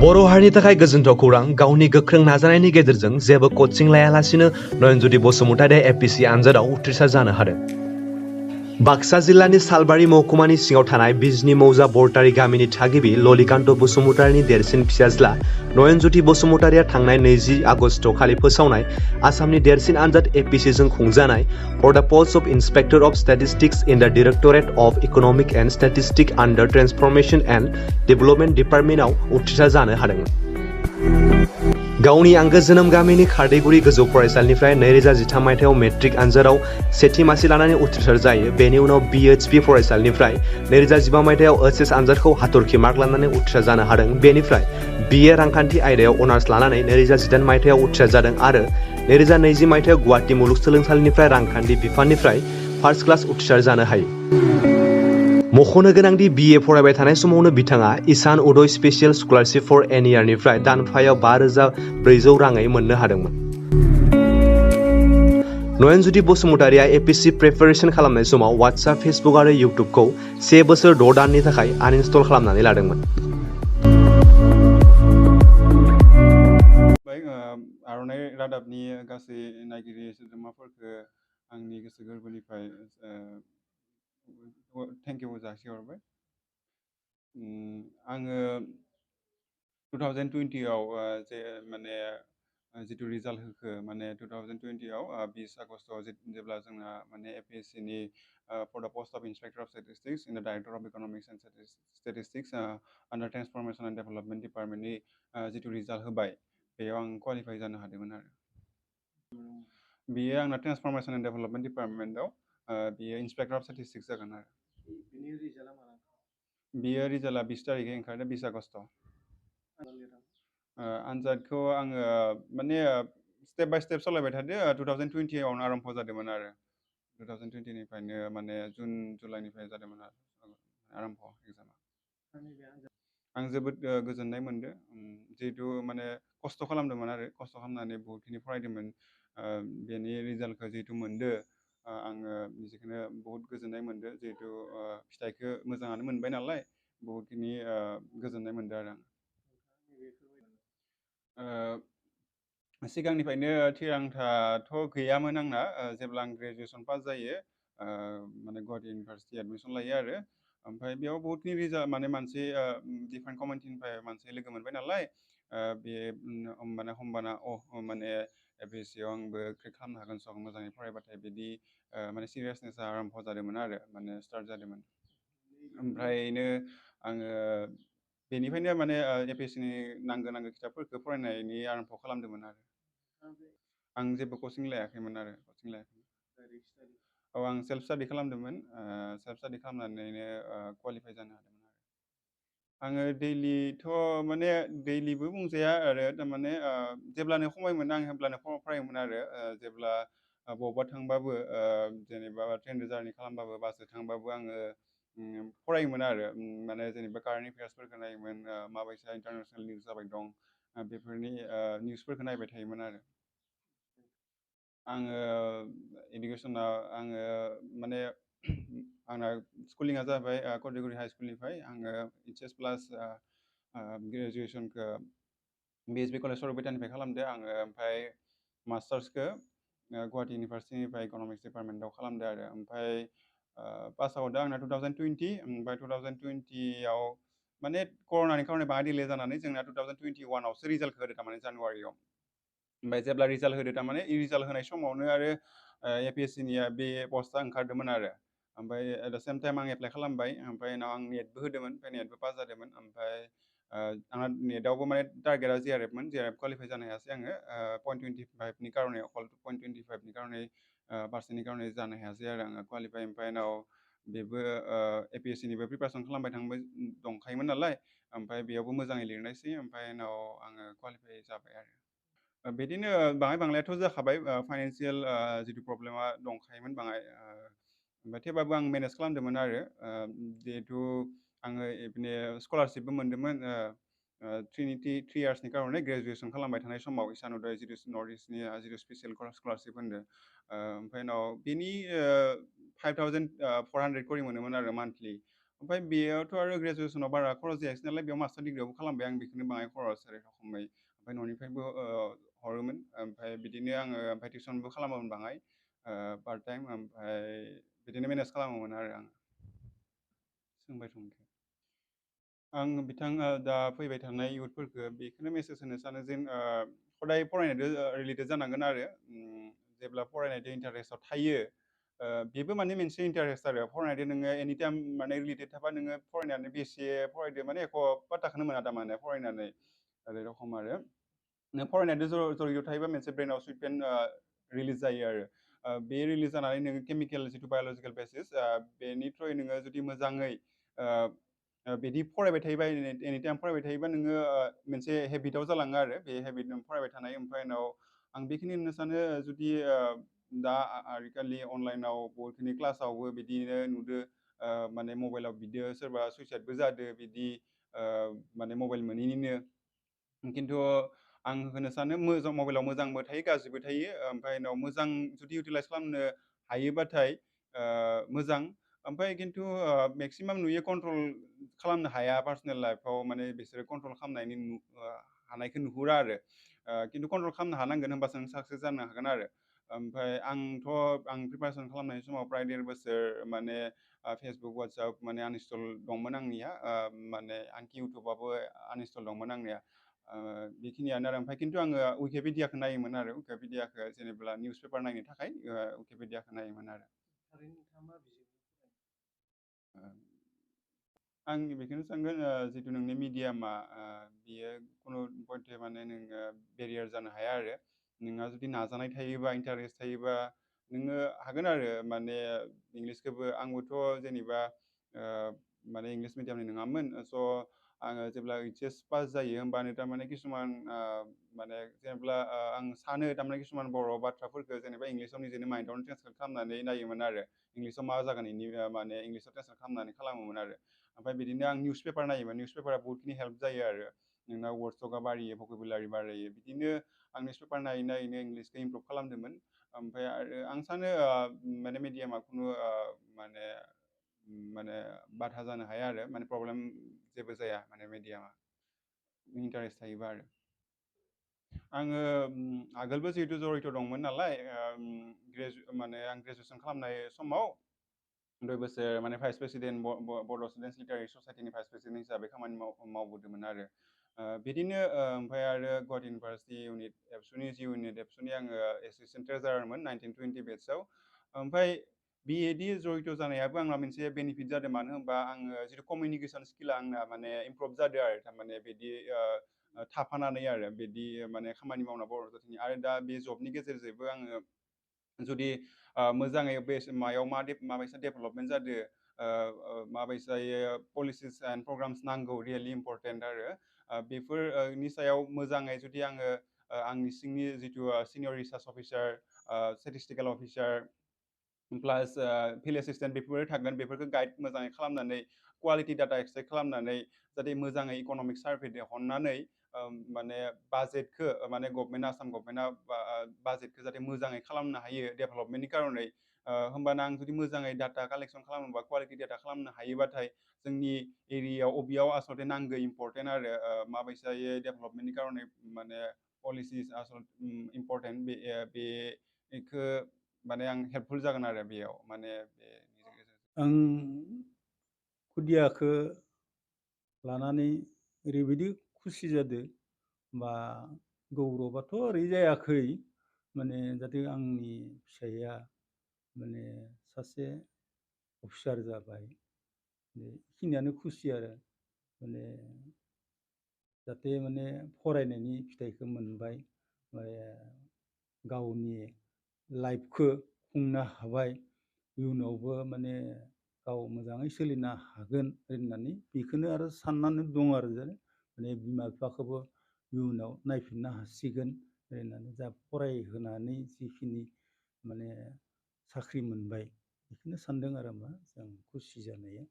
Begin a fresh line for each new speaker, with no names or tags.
बर' हारिनि थाखाय गोजोनथाव खौरां गावनि गोख्रों नाजानायनि गेजेरजों जेबो कचिं लायालासिनो नयनज्योति बसुमतारी एपीएससी आनजादाव उथ्रिसार जानो हादों। बाक्सा जिल्लानि सालबारि महकुमानि सिङाव थानाय बिजनी मौजा बरतारी गामिनि थागिबि ललिकान्त बसुमतारीनि देरसिन फिसाज्ला नयनज्योति बसुमतारीया थांनाय 20 आगस्ट खालि फोसावनाय आसामनि देरसिन आनजाद एपीएससी जों खुंजानाय for the post of inspector of statistics in the directorate of economic and statistics under transformation and development डिपार्टमेन्टआव उथ्रिसार जानो हादोंमोन। गावनि आंगो जोनोम गामिनि खारदैगुरि गोजौ फरायसालिनिफ्राय 2013 मायथाइयाव मेट्रिक आनजादाव सेथि मासि लानानै उथ्रिसार जायो। बेनि उनाव बीएचपी फरायसालिनिफ्राय 2015 मायथाइयाव एचएस आनजादखौ हाथरखि मार्क लानानै उथ्रिसार जानो हादों। बेनिफ्राय बीए रांखान्थि आयदायाव अनार्स लानानै 2018 मायथाइयाव उथ्रिसार जादों आरो 2020 मायथाइयाव गुवाहाटी मुलुगसोलोंसालिनिफ्राय रांखान्थि बिफाननिफ्राय फार्स्ट क्लास उथ्रिसार जानो हायो। मख'नो गोनांदि बीए फरायबाय थानाय समावनो बिथाङा Ishan Uday special scholarship for एनईआरनिफ्राय दानफायाव 5,400 राङै मोननो हादोंमोन। नयनज्योति बसुमतारीया एपीएससी प्रिपारेशन खालामनाय समाव व्हाट्सएप, फेसबुक आरो इउट्यूबखौ 1 बोसोर 6 दाननि थाखाय आनइनस्टल खालामनानै लादोंमोन।
आर'नाइ रादाबनि गासै नायगिरि सोद्रोमाफोरखौ आंनि गोसो गोरबोनिफ्राय थेंक इउ जासिहरबाय। आङो 2020 आव जे माने जिथु रिजाल्ट होखो माने 2020 आव 20 आगस्टआव जेब्ला जोंना माने एपीएससी नि for the post of inspector of statistics in the director of economics and statistics under transformation and development डिपार्टमेंटनि जिथु रिजाल्ट होबाय बेयाव आं क्वालिफाइ जानो हादोंमोन आरो बेयो आंना ट्रांसफॉर्मेशन एंड डेवलपमेंट डिपार्टमेंटआव बेयो इन्सपेक्टर अफ स्टेटिस्टिक्स जागोन आरो बेयो रिजाल्टआ 20 तारिखै ओंखारदों 20 आगस्ट। आनजादखौ आङो माने स्टेप बाय स्टेप सालायबाय थादो 2020 आवनो आरम्भ जादोंमोन आरो 2020 निफ्रायनो माने जुन जुलाइनिफ्राय जादोंमोन आरो आरम्भ एग्जामा। आं जोबोद गोजोननाय मोनदों जिहेतु माने खस्थ' खालामदोंमोन आरो खस्थ' खालामनानै बहुतखिनि फरायदोंमोन बेनि रिजाल्टखौ जिहेतु मोनदो आङो निजेखौनो बहुत गोजोननाय मोनदों जिहेतु फिथाइखौ मोजाङानो मोनबाय नालाय बहुतखिनि गोजोननाय मोनदों आरो आं सिगांनिफ्रायनो थिरांथाथ' गैयामोन आंना जेब्ला आं ग्रेजुएसन पास जायो माने गुवाहाटी इउनिभार्सिटि एडमिसन लायो आरो ओमफ्राय बेयाव बहुतनि रिजाल्ट माने मानसि डिफारेन्ट कमिटिनिफ्राय मानसि लोगो मोनबाय नालाय बे होमबाना माने एपीएससीआव आंबो क्रेक खालामनो हागोन स' मोजाङै फरायबाथाय बिदि माने सिरियासनेसा आरम्भ जादोंमोन आरो माने स्टार्ट जादोंमोन। ओमफ्रायनो आङो बेनिफ्रायनो माने एपीएससीनि नांगौ खिथाबफोरखौ फरायनायनि आरम्भ खालामदोंमोन आरो आं जेबो कचिं लायाखैमोन आरो औ आं सेल्फ स्टाडि खालामदोंमोन सेल्फ स्टाडि खालामनानैनो क्वालिफाइ जानो हादोंमोन आरो आङो दैलिथ' माने दैलिबो बुंजाया आरो थारमाने जेब्लानो समाय मोनो आं होमब्लानो फरायोमोन आरो जेब्ला बबावबा थांबाबो जेनेबा ट्रेन जार्नि खालामबाबो बासजों थांबाबो आङो फरायोमोन आरो माने जेनेबा कारेन्ट एफेयार्सफोरखौ नायोमोन माबायसा इन्टारनेसनेल निउस जाबाय दं बेफोरनि निउसफोरखौ नायबाय थायोमोन आरो आङो इडुकेसनाव आङो माने आंना स्कुलिंआ जाबाय कर्दैगुरि हाई स्कुलनिफ्राय आङो एइचएस प्लास ग्रेजुएसनखौ बीएचपी कलेज सरलपारानिफ्राय खालामदो आङो ओमफ्राय मास्टार्सखौ गुवाहाटी इउनिभार्सिटिनिफ्राय इकनमिक्स डिपार्टमेन्टआव खालामदो आरो ओमफ्राय पास आउटआ आंना 2020 ओमफ्राय 2020 आव माने कर'नानि खार'नै बाङाय डिले जानानै जोंना 2021 आवसो रिजाल्टखौ होदो थारमाने जानुवारियाव ओमफ्राय जेब्ला रिजाल्ट होदो थारमाने रिजाल्ट होनाय समावनो आरो एपीएससीनिया बे पस्टआ ओंखारदोंमोन आरो ओमफ्राय एट द सेम टाइम आं एप्लाइ खालामबाय ओमफ्राय उनाव आं नेटबो होदोंमोन ओमफ्राय नेटबो पास जादोंमोन ओमफ्राय आंना नेटआवबो माने टारगेटआ जिआरएफमोन जिआरएफ क्वालिफाइ जानो हायासै आङो .25नि कारणे अकल .25नि कारणे पार्सेन्टनि कारणे जानो हायासै आरो आङो क्वालिफाइ ओमफ्राय उनाव बेबो एपीएससीनिबो प्रिपारेसन खालामबाय दंखायोमोन नालाय ओमफ्राय बेयावबो मोजाङै लिरनायसै ओमफ्राय उनाव आङो क्वालिफाइ जाबाय आरो बिदिनो बाङाय बांलायाथ' जाखाबाय फाइनान्सियेल जिथु प्रब्लेमा दंखायोमोन बाङाय ओमफ्राय थेवबाबो आं मेनेज खालामदोंमोन आरो जिहेथु आङो बिदिनो स्कलारशिपबो मोन्दोंमोन 3 इयार्सनि कारणे ग्रेजुएसन खालामबाय थानाय समाव ईशान उदय जिथु नर्थ इस्टनि जिथु स्पेसियेल स्कलारशिप होनदों ओमफ्राय उनाव बेनि 5,400 करि मोनोमोन आरो मान्थलि ओमफ्राय बेयावथ' आरो ग्रेजुवेसनाव बारा खरस जायासै नालाय बेयाव मास्टार डिग्रियावबो खालामबाय आं बेखौनो बाङाय खरस ओरै रखमै ओमफ्राय न'निफ्रायबो हरोमोन ओमफ्राय बिदिनो आङो ओमफ्राय टिउसनबो खालामोमोन बाङाय पार्ट टाइम ओमफ्राय बिदिनो मेनेज खालामोमोन आरो आं सोंबाय थंखौ आं बिथाङा दा फैबाय थानाय इयुथफोरखौ बेखौनो मेसेज होनो सानो जेन हदाय फरायनायजों रिलेटेड जानांगोन आरो जेब्ला फरायनायजों इन्टारेस्टआव थायो बेबो माने मोनसे इन्टारेस्ट आरो फरायनायजों नोङो एनि टाइम माने रिलेटेड थाबा नोङो फरायनानै बेसे फरायदो माने एख' पात्ताखौनो मोना थारमाने फरायनानै ओरै रखम आरो नों फरायनायजों जरित थायोबा मोनसे ब्रेनाव सुइटपेन रिलिज जायो आरो बे रिलिज जानानै नोङो केमिकेल जिथु बाय'लजिकेल बेसिस बेनि थ्रुयै नोङो जुदि मोजाङै बिदि फरायबाय थायोबा एनि टाइम फरायबाय थायोबा नोङो मोनसे हेबिटआव जालाङो आरो बे हेबिट नों फरायबाय थानाय ओमफ्राय उनाव आं बेखिनि होननो सानो जुदि दा आजिखालि अनलाइनाव बहुतखिनि क्लासावबो बिदिनो नुदो माने मबाइलाव बिदियो सोरबा सुइसाइदबो जादो बिदि माने मबाइल मोनैनिनो खिन्थु आं होनो सानो मोजां मबाइलाव मोजांबो थायो गाज्रिबो थायो ओमफ्राय उनाव मोजां जुदि इउटिलाइस खालामनो हायोबाथाय मोजां ओमफ्राय खिन्थु मेक्सिमाम नुयो कन्ट्रल खालामनो हाया पार्सनेल लाइफआव माने बिसोरो कन्ट्रल खालामनायनि हानायखौ नुहुरा आरो खिन्थु कन्ट्रल खालामनो हानांगोन होनबासो नों साक्सेस जानो हागोन आरो ओमफ्राय आं प्रिपारेसन खालामनाय समाव प्राय 1.5 बोसोर माने फेसबुक वाट्सएप माने आनइनस्टल दंमोन आंनिया माने आंखि इउटुबाबो आनइनस्टल दंमोन आंनिया बेखिनियानो आरो ओमफ्राय खिन्थु आङो उइकिपेडियाखौ नायोमोन आरो उइकिपेडियाखौ जेनेबा निउस पेपार नायनो थाखाय उइकिपेडियाखौ नायोमोन आरो आं बेखौनो सानगोन जिथु नोंनि मिडियामा बियो खुनु पयन्थे माने नोङो बेरियार जानो हाया आरो नोंहा जुदि नाजानाय थायोबा इन्टारेस्ट थायोबा नोङो हागोन आरो माने इंलिसखौबो आंबोथ' जेनेबा माने इंलिस मिडियामनि नङामोन स' आङो जेब्ला ओइस पास जायो होमबानो थारमाने किसुमान माने जेनेबा आं सानो थारमाने किसुमान बर' बाथ्राफोरखौ जेनेबा इंलिसाव निजेनो माइन्दआवनो ट्रेन्सलेट खालामनानै नायोमोन आरो इंलिसाव मा जागोन इनि माने इंलिसाव ट्रेन्सलेट खालामनानै खालामोमोन आरो ओमफ्राय बिदिनो आं निउस पेपार नायोमोन निउस पेपारा बहुतखिनि हेल्प जायो आरो नोंना वर्डसटकआ बारायो भकेबुलारि बारायो बिदिनो आं निउस पेपार नायै नायैनो इंलिसखौ इमप्रुभ खालामदोंमोन ओमफ्राय आरो आं सानो माने मिडियामा खुनु माने माने बाधा जानो हाया आरो माने प्रब्लेम जेबो जाया माने मिडियामा इन्टारेस्ट थायोबा आरो आङो आगोलबो जिहेतु जरित दंमोन नालाय माने आं ग्रेजुवेसन खालामनाय समाव 2 बोसोर माने भाइस प्रेसिडेन्ट बड' स्टुडेन्टस लिटारेरि ससाइटिनि भाइस प्रेसिडेन्ट हिसाबै खामानि मावबोदोंमोन आरो बिदिनो ओमफ्राय आरो गुवाहाटि इउनिभार्सिटि इउनिट एबसुनि जि इउनिट एबसुनि आङो एसिस्टेन्ट ट्रेजारारमोन 1920 बेट्सआव ओमफ्राय बिदि जरित जानायाबो आंना मोनसे बेनिफिट जादों मानो होनबा आङो जिथु कमिउनिकेसन स्किला आंना माने इमप्रुभ जादों आरो थारमाने बिदि थाफानानै आरो बिदि माने खामानि मावना बर' जाथिनि आरो दा बे जबनि गेजेरजोंबो आङो जुदि मोजाङै बे मायाव माबायसा डेभेलपमेन्ट जादों माबायसायै पलिसिस एन्ड प्रग्राम्स नांगौ रियेलि इम्परटेन्ट आरो बेफोरनि सायाव मोजाङै जुदि आङो आंनि सिंनि जिथु senior research officer statistical officer plus field assistant बेफोर थागोन बेफोरखौ गाइड मोजाङै खालामनानै कुवालिटि डाटा एक्सट्रेक्ट खालामनानै जाहाथे मोजाङै इक'नमिक सार्भे दिहुननानै माने बाजेटखौ माने गभमेन्ट आसाम गभमेन्टआ बाजेटखौ जाहाथे मोजाङै खालामनो हायो डेभेलपमेन्टनि कारनै होमबाना आं जुदि मोजाङै डाटा कालेक्सन खालामोबा कुवालिटि डाटा खालामनो हायोबाथाय जोंनि एरियायाव अबेयाव आसलथे नांगौ इम्परटेन्ट आरो माबायसायै डेभेलपमेन्टनि कारनै माने पलिसिस आसलथे इम्परटेन्ट बेखौ माने आं हेल्पफुल जागोन आरो बेयाव माने
आं खुदियाखौ लानानै ओरैबायदि खुसि जादों बा गौरबाथ' ओरै जायाखै माने जाहाथे आंनि फिसाया माने सासे अफिसार जाबाय बेखिनियानो खुसि आरो माने जाहाथे माने फरायनायनि फिथाइखौ मोनबाय गावनि लाइफखौ खुंनो हाबाय इयुनावबो माने गाव मोजाङै सोलिनो हागोन होननानै बेखौनो आरो साननानै दं आरो जे माने बिमा बिफाखौबो इयुनाव नायफिननो हासिगोन होननानै जा फरायहोनानै जिखिनि माने साख्रि मोनबाय बेखौनो सानदों आरो मा जों खुसि जानाया